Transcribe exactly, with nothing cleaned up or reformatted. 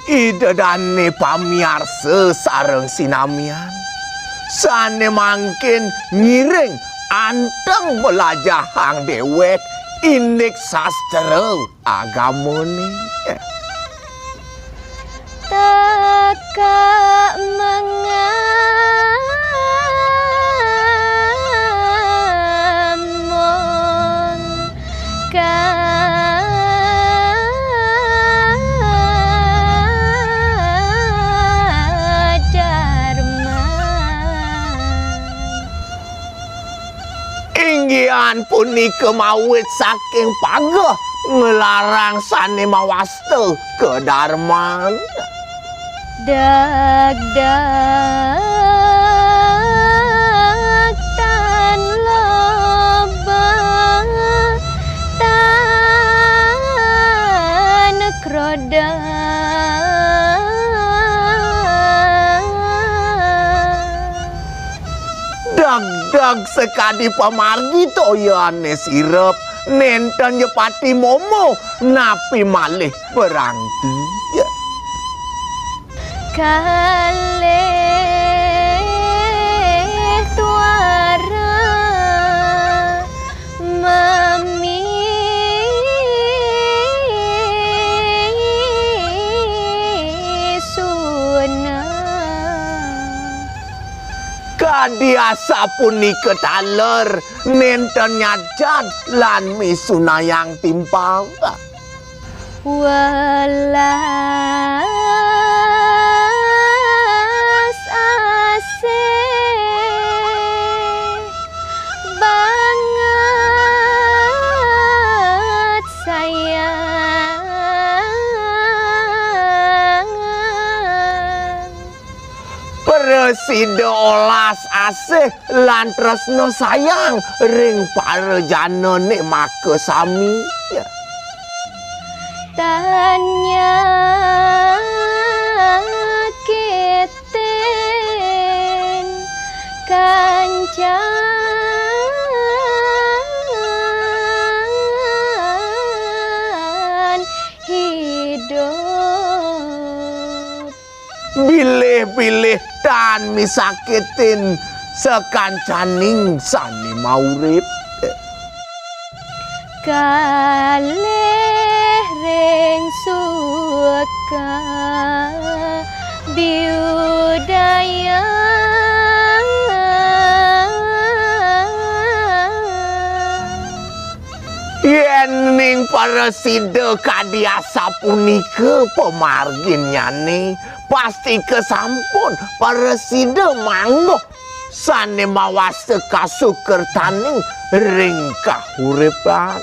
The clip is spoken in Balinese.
Ida dane pamiarsa sareng sinamian, sane mangkin ngiring anteng mlajahang dewek indik sastra agamane. Teka mengamong kadarman. Inggihan punika mawit saking pageh nglarang sane mawasta kadarman. Dagdag tan loba tan kroda. Dagdag sakadi pamargi toyane sirep, nenten ja pati momo, napi malih berangti. Kalih tuara mami suna. Kadi asapunika taler nenten nyajad lan misunayang timpal. Welas asih banget sayangan. Prasida olas asih lan tresna sayang ring para janane makasami. Tan nyakitin kancan hidup. Bilih-bilih tan misakitin sakancaning sane maurip. Kalih ring suka biudaya. Yening prasida kadi asapunika pamarginnyane, pastika sampun prasida mangguh sane mawasta kasukertaning ring kahuripan.